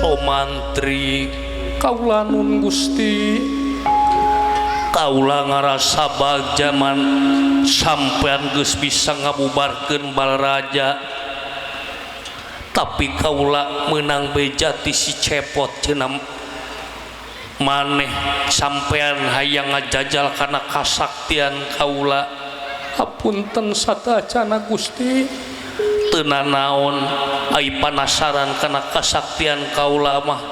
Somantri kaula nun Gusti kaula ngarasa bagjaman sampean geus bisa ngabubarkeun Balaraja tapi kaula meunang beja ti si Cepot cenah maneh sampean hayang ngajajal kana kasaktian kaula hapunten satacana Gusti teu nanaon ai panasaran kana kasaktian kaula mah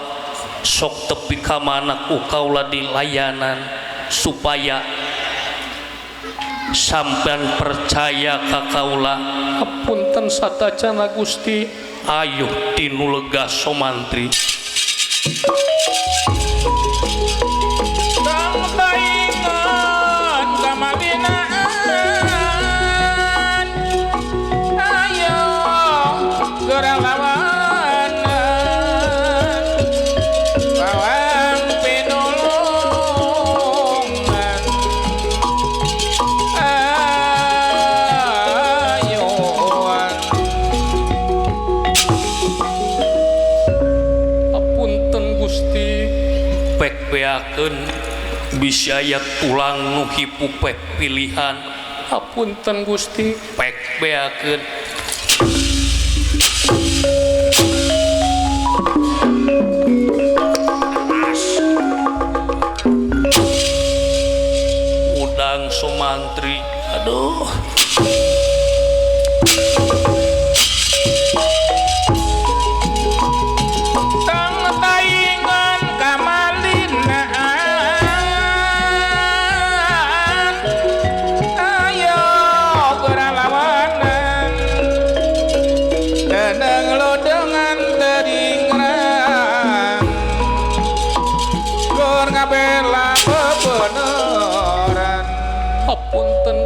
sok tepi ka mana ku kaula dilayanan supaya sampean percaya ka kaula hapunten satacana Gusti ayo tinu lega Somantri bisa aya tulang nu hipu pek pilihan hapunten Gusti pek beakeun udang Somantri aduh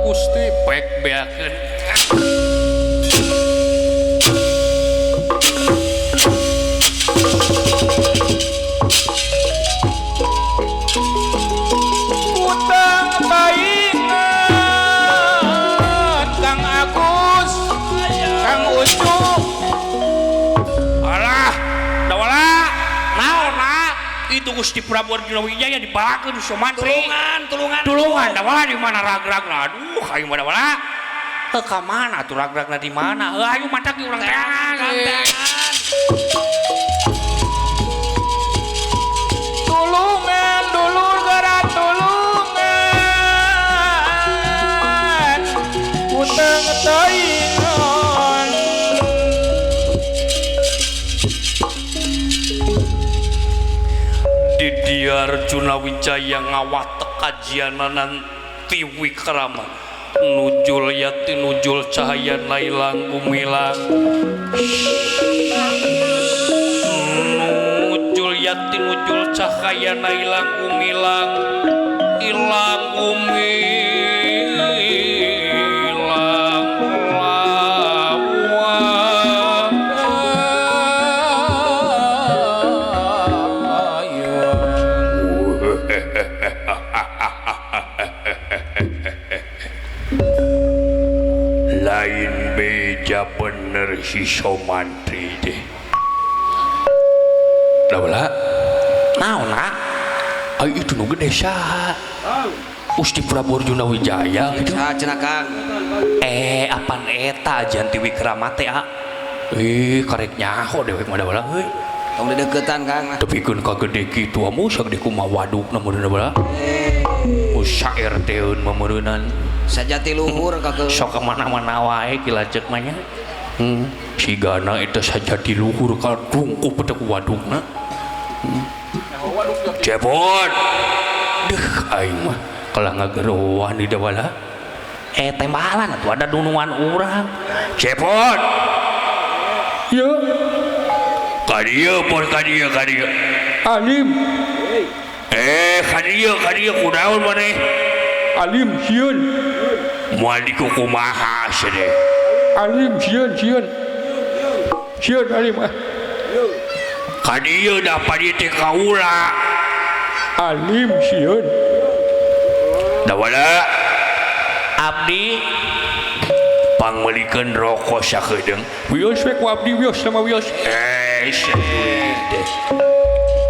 Gusti pek beakeun utang baingan Kang Agus Kang Ucup alah dawala naon itu Gusti Prabu Arjuna Wijaya dibalakeun Somantri tulungan dawala di mana ragragna aduh ayo mana wala heuh ka mana atuh ragragna di mana heuh ayo matak urang teangan tulungan dulur gara tulungan utang taingan di dieu Arjuna Wijaya ngawatek kajiananan ti Wikrama nujul yati nujul cahaya nailang gumilang nujul yati nujul cahaya nailang gumilang ilang gumilang lain beja bener si Somantri deh. Lah naon ah? Ai itu nu gede saha? Gusti Prabu Arjuna Wijaya gitu. Saha cenah Kang? Apan eta ajian ti Wikrama teh ah. Karek nyaho dewek mah da euy. Tong dideukeutan Kang. Tepikeun ka gede kitu amu sagede kumaha wadukna meureun da. Syair teun meureunan. Sajati luhur ka ke. Sok ka mana-mana wae ki lanceuk mah nya. Sigana eta sajati luhur ka tungkup teh ku wadukna. Cepot. Deuh aing mah kalah ngageroan di dawala. Tembalan atuh ada dunungan urang. Cepot. Ye. Ka dieu pon ka dieu ka dieu. Alim. Ka dieu kunaon maneh? Alim sieun. Moal dikukumaha cenah. Alim sieun sieun. Sieun alim ah. Ka dieu da padi teh kaula. Alim sieun. Dawala abdi pangmeulikeun roko sakedeung. Wios we ku abdi wios sama wios. Sia duit.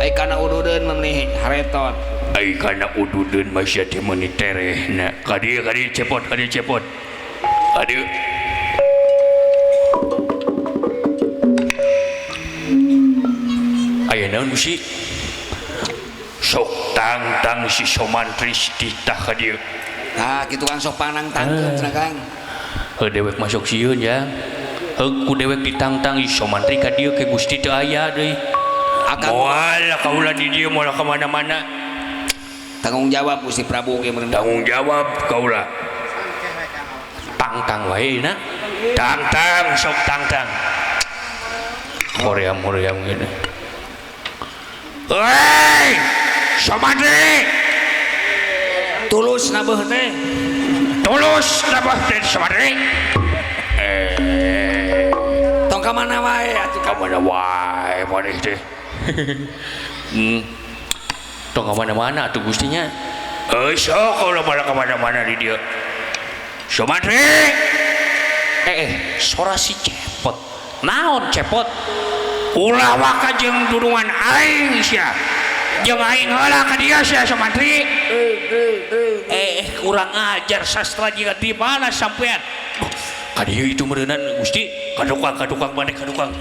Ai kana ududeun mah meuni haretot. Ai kana ududeun mah sia teh meuni terehna. Ka dieu ka dieu cepot ka dieu cepot. Ka dieu. Aya naon Gusti? Sok tangtang si Somantri titah ka dieu. Tah kitu Kang sok panangtangkeun cenah Kang. Heuh dewek masuk sieun ya. Heuh ku dewek ditangtang si Somantri ka dieu ke Gusti teu aya deui. Moal kaula di dieu moal ka mana-mana. Tanggung jawab Gusti Prabu ge meureun. Tanggung jawab kaula. Tangtang wae na. Tangtang sok tangtang. Hoream-hoream gini. Hei, Somantri. Tulus nabeuh teh. Tulus nabeuh teh Somantri. Tong ka mana wae atuh ka mana wae maneh teh. Tong ka mana-mana atuh Gustinya. Heuh sok kaula mah ka mana-mana di dieu. Somantri. Sora si Cepot. Naon Cepot? Ulah waka jeung dudungan aing sia. Jeung aing heula ka dieu sia Somantri. Kurang ajar sastra jiga di mana sampean? Ka dieu itu meureunan Gusti, ka tukang maneh ka tukang.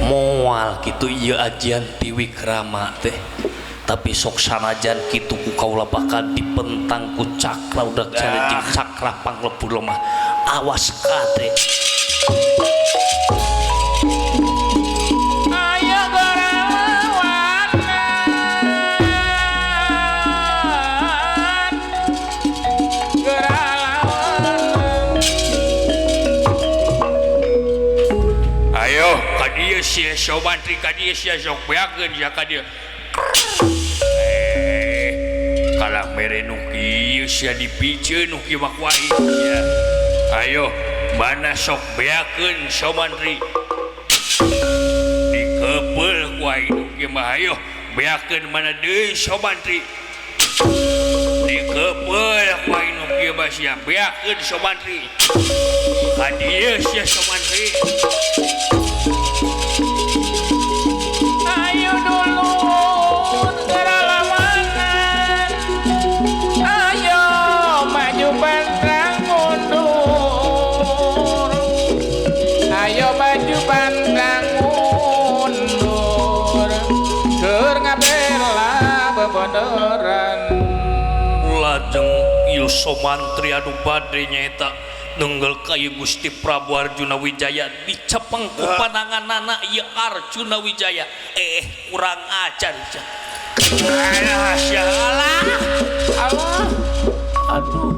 Moal kitu ieu ajian ti Wikrama teh. Tapi sok sanajan kitu ku kaula bakal dipentang ku cakra udah cari jeung cakra panglebur lemah. Awas kade. Ayo garalawanan garalawanan. Ayo ka dieu sia Somantri ka dieu sia sok beakeun sia ka dieu. Kalah mere nu kieu sia dipiceun nu kieu mah ku aing sia. Ayo mana sok beakeun Somantri. Dikepeul ku aing nu kieu mah ayo beakeun mana deui Somantri. Dikepeul ku aing nu kieu mah sia beakeun Somantri. Ka dieu sia Somantri. Ayo dulur garalawanan. Ayo maju pantang mundur. Ayo maju pantang mundur. Keur ngabela bebondoran. Lajeng ieu Somantri anu bade nyaeta nenggel ka ieu Gusti Prabu Arjuna Wijaya dicepeng ku pananganana ieu Arjuna Wijaya. Kurang ajar sia. Alah sia alah. Alah. Aduh.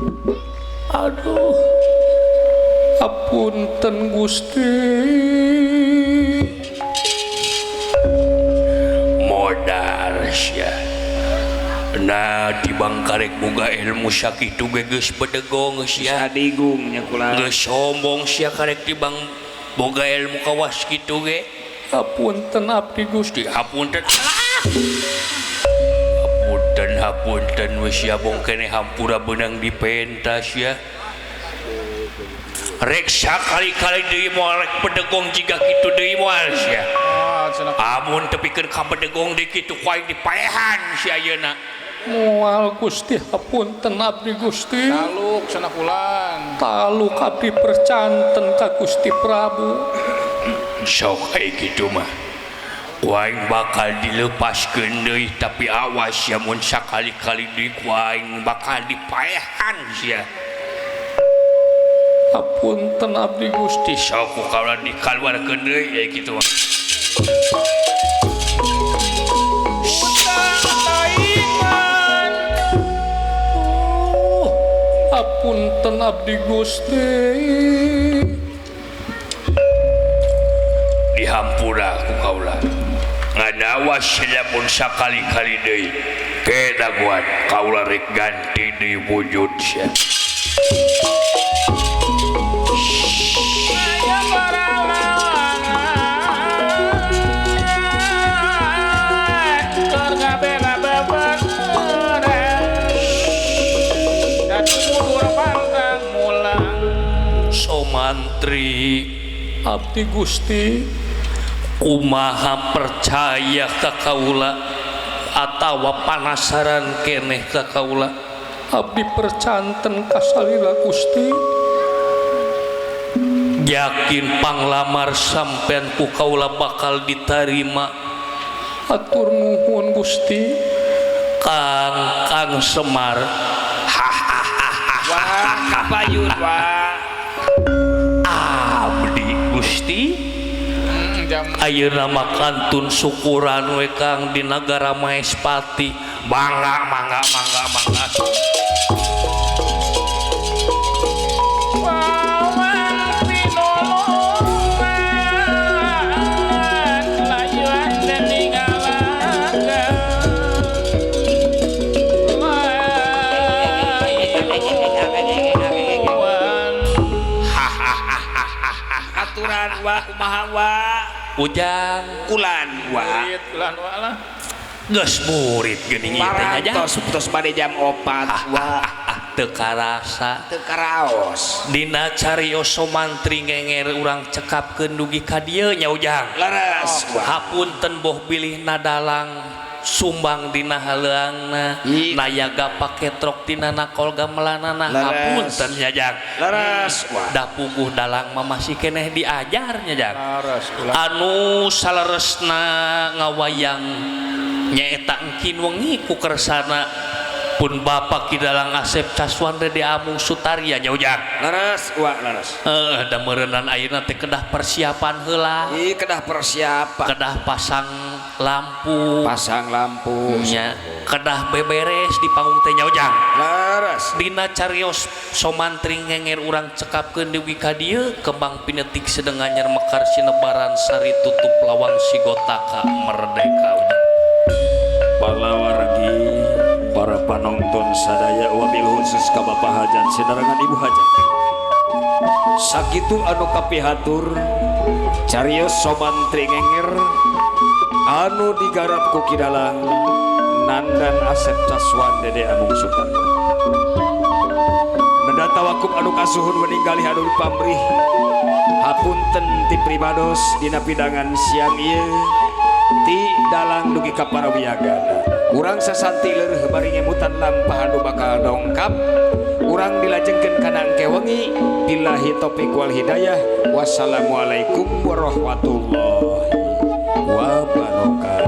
Aduh. Apunten Gusti. Modar sia. Nah di bangkarek boga ilmu sakitu ge geus bedegong sia. Adigung nya kula. Geus sombong sia karek di bang boga ilmu kawas kitu ge. Apunten abdi Gusti. Apunten. Apunten hapunten we sia bong keneh hampura beunang dipentas sia. Rek sakali-kali deui moal rek bedegong jiga kitu deui moal sia. Amun tepikeun ka bedegong deui kitu ku aing dipaehan sia ayeuna. Moal Gusti hapunten abdi Gusti. Taluk cenah kulan. Taluk abdi percanten ka Gusti Prabu. Sok ai kitu mah. Ku aing bakal dilepaskeun deui tapi awas sia mun sakali-kali deui ku aing bakal dipaehan sia. Hapunten abdi Gusti. Sok ku kaula dikaluarkeun deui ai kitu mah. Apunten abdi Gusti. Dihampura ku kaula. Ngadawas lamun sakali-kali deui. Kedaguan kaula rek ganti deui wujud sia. Ayo baralawanan. Somantri abdi Gusti kumaha percaya ka kaula atawa panasaran keneh ka kaula abdi percanten ka salila Gusti yakin panglamar sampean ku kaula bakal ditarima atur nuhun Gusti Kang Kang Semar wah kapayun wah abdi Gusti ayeuna mah kantun syukuran we Kang di nagara Maespati mangga mangga mangga mangga aturan wa kumaha wa ujang kulan wa kulan wa lah geus murid geuning ieu teh nya tos tos bade jam 4 wa teu karasa teu karaos dina carios Somantri ngenger urang cekapkeun dugi ka dieu nya ujang leres hapunten boh bilih nadalang sumbang dina haleuangna nayaga paketrok tina nakol gamelanana hapunten nya jang leres da puguh dalang mah masih keneh diajar nya jang anu saleresna ngawayang nyaeta engkin wengi ku kersana pun Bapak Ki Dalang Asep Caswan Dede Amung Sutarya nya ujang leres wa leres heeh da meureunnan ayeuna teh kedah persiapan heula ieu kedah persiapan kedah pasang lampu nya kedah beberes di panggung teh nya ujang leres dina carios Somantri ngenger urang cekapkeun deui ka dieu kembang pinetik sedeng anyar mekar sinebaran sari tutup lawang sigotaka merdeka ujang palawargi para panonton sadaya wabil khusus ka Bapak Hajat sinarengan Ibu Hajat sakitu anu kapihatur carios Somantri ngenger anu digarap ku Ki Dalang Nandan Asep Caswan Dede Amung Sutarya neda tawakup anu kasuhun meninggali anu pamrih hapunten ti pribados dina pidangan siang ieu ti dalang dugi ka parawiyagan urang sasanti leureun bari ngemutan lampah anu bakal dongkap urang dilajengkeun kana engke wengi billahi taufik wal hidayah wassalamualaikum warahmatullahi wabarakatuh.